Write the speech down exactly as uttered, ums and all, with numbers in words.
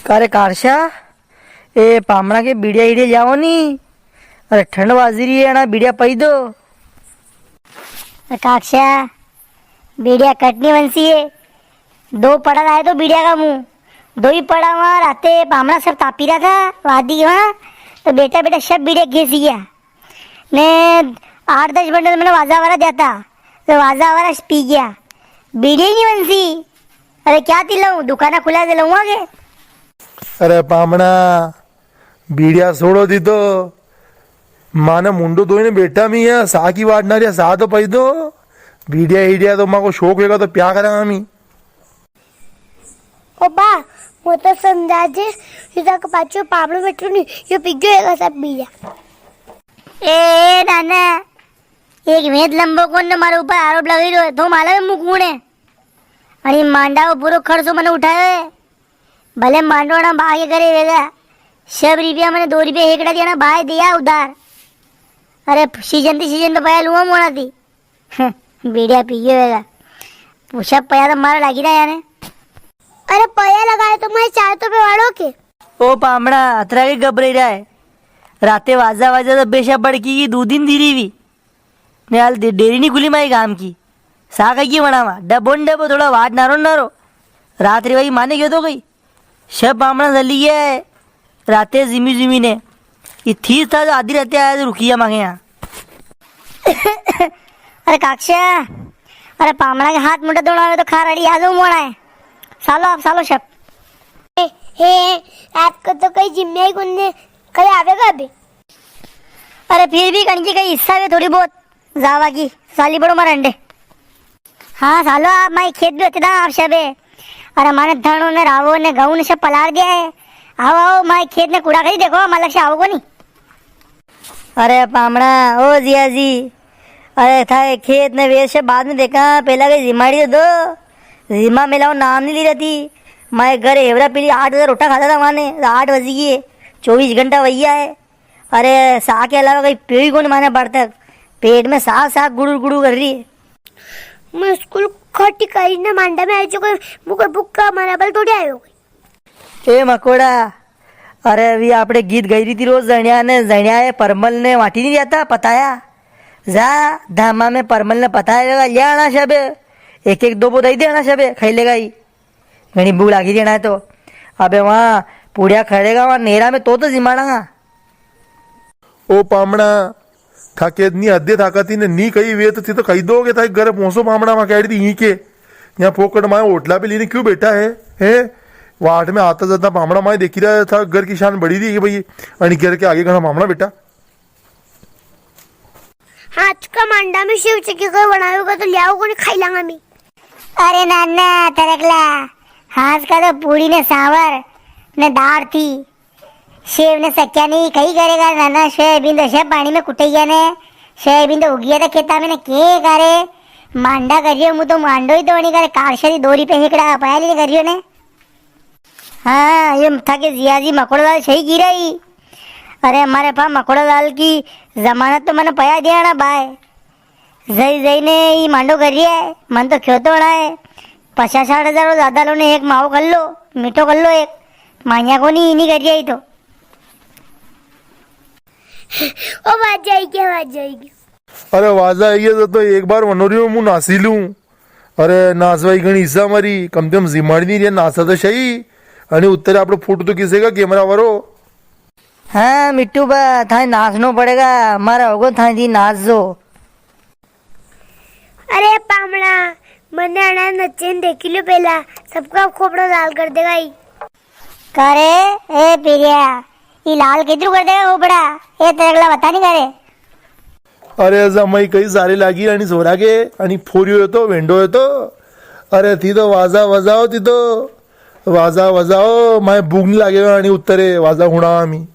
का रे काकसा, ए पामणा के बीड़िया ईड़िया ल्यावो नी। अरे ठंड वाजी री है ना, बीड़िया पई दो। अरे काकसा, बीड़िया कट नी वंसी है। दो पड़ा लायो तो बीड़िया का मूं, दो ही पड़ा वां राते पामणा सब तापी रा था, वादी वां, तो बेटा बेटा सब बीड़िया घेसी गया। ने आठ दस बंडल मने वाजा वारा दिया था, तो वाजा वारा पी गया, बीड़िया ही नी वंसी। अरे क्या ती लऊं, दुकाना खुला दे लऊं आगे। अरे पामणा, बीड़िया छोड़ो दी तो। माने मुंडो धोई ने बेठा मी है, सा की वाट ना रिया, सा तो पई दो। बीड़िया ईड़िया तो माको शौक वेगा तो प्या करा मी। ओ बा, मु तो समझा जे, यो तक पाछो पामणो बेठो नी, यो पी गयो वेगा सब बीड़िया। ए, ए, नाना, एक वेंत लंबो कोन ने मारे ऊपर आरोप लगाई रयो है, तो मालूम है मु कुण है? अणी मांडा को पूरो खर्चो मने उठायो है। भले मांडो ना बा के घरे वेगा, सब रुपया मने दो रुपया हेकड़ा दिया ना, बा ए दिया उधार। अरे सीजन ती सीजन पे पया लूंगा मोना ती। बीड़िया पी गयो वेगा। पूछा पया तो मारा लागी रया याने। अरे पया लगाए तो मैं चाय तो पे वाड़ो के। ओ पामणा, अतरा के घबराई रया है। राते वाजा वाजा तो बेशा बड़की की दूध ही नी दी री वी। ने हाल दे-, डेरी नी खुली माई गाम की। सा कई की वणावा, डबो न डबो, थोड़ा वाट नारो न नारो। रात रे भाई माने गयो तो गई। सब पामणा चली गया है। राते जिमी जिमी ने। ये थी था जो आधी राते आया तो रुकिया मांगे यहाँ। अरे काकसा, अरे पामणा के हाथ मुंडा धोणा आवे तो खा रड़ी आ जाऊं मोड़ा है। सालो आप, सालो सब। हे, हे, रात को तो कई जिम्मे ही कोनी, कई आवेगा अबे? अरे फिर भी कणकी कई हिस्सा वे थोड़ी बहुत जावा की, साली बड़ो मारे अंडे। हाँ सालो, आप माई खेत भी होते था आप सबे। अरे माने धणो ने रावो ने गऊ ने सब पलार दिया है। आओ, आओ, माई खेत ने कूड़ा करी देखो, मालक से आओ कोनी। अरे पामणा, ओ जिया जी, अरे थाए खेत ने वेर से बाद में देखा, पहला कई जिमाड़ी तो दो। जिमा मिलाओ नाम नी ली रहती। माए घर हेवरा पीली आठ बजे रोटा खाता था माने, आठ बजी गई है, चौबीस घंटा वैया है। अरे सा के अलावा कई पियो ही कोनी माने अबार तक। पेट में सा सा गुड़ुर गुड़ुर कर री है। मैं स्कूल खटी करी ने मांडा में आई जो कोई मुके भूखा मरा बल थोड़ी आयो कोई। ए मकोड़ा, अरे वी आपणे गीत गाई री थी रोज जणिया ने, जणिया ए परमल ने वाटी नी जाता पताया। जा, धामा में परमल ने पताया वेगा, ल्याणा सबे। एक एक दो बो दई देणा सबे, खाई लेगा ही। घणी भूख लागी री ना तो। अबे वां पूड़िया खड़ेगा, वां नेरा में तो, तो जिमाड़ांगा। ओ पामणा, थाके नी हदे थाका थी ने नी कही वे तो थी तो कही दो के थाके घर पहुंचो पामणा, वां कह री थी यहीं के। यहाँ फोकट माए होटला पे लेने क्यों बैठा है, हैं? वाट में आता जाता पामणा माए देखी रहा था, घर की शान बढ़ी रही है भाई, अणी घर के आगे घणा पामणा बैठा। आज का मांडा में शिव चक्की कोई बनावेगा तो लियाओ कोनी, खाई लांगा मी। अरे नाना तरकला, आज का तो पूरी ने सावर ने दार थी। सेव ने सक्या नी कई करेगा नाना, सोयाबीन तो सब पाणी में कुटे गया ने, सोयाबीन तो उगिया था खेता में ने, के करे? मांडा करियो, मु तो मांडो ही तो नी करे, कारशा दी दो रुपया हेकड़ा का पाया ली करियो ने। हाँ, ये थाके जियाजी मकोड़ालाल सही की रही। अरे, हमारे पा मकोड़ालाल की जमानत तो मने पया दिया ना बाय। जई जई ने ई मांडो कर रिया है, मन तो क्यों तो बड़ा है। पचास साठ हजार रो ज्यादा लो ने एक मावो कर लो, मीठो कर लो एक। मान्या को नी, नी कर रिया ही तो। ओ वाजा आई गया, वाजा आई गया। अरे वाजा आई गया तो, तो एक बार वनोरियो मु नासी लूं। अरे नासवाई घणी इच्छा मारी, कम से कम जिमाड़ी नी रिया, नासा तो सही। अने उत्तरे आपणो फोटो तो खींचेगा कैमरा वारो। हाँ मिट्टू बा, थाई नाचनो पड़ेगा, मारा होगो थाई दी नाच जो। अरे पामणा, मने अणा नचे ने देखी लो पेला, सबका खोपड़ा लाल कर देगा ई। का रे, ए पिरिया, ई लाल किधरू कर देगा खोपड़ा? ए तरकला बता नी का रे। अरे जमाई कई सारी लागी अणी सोरा के, अणी फोरियो है तो, वेंडो है तो। अरे थी तो वाजा वजाओ, थी तो वाजा वजाओ, माए भूख नी लागे अणी उत्तरे, वाजा हुणा आमी।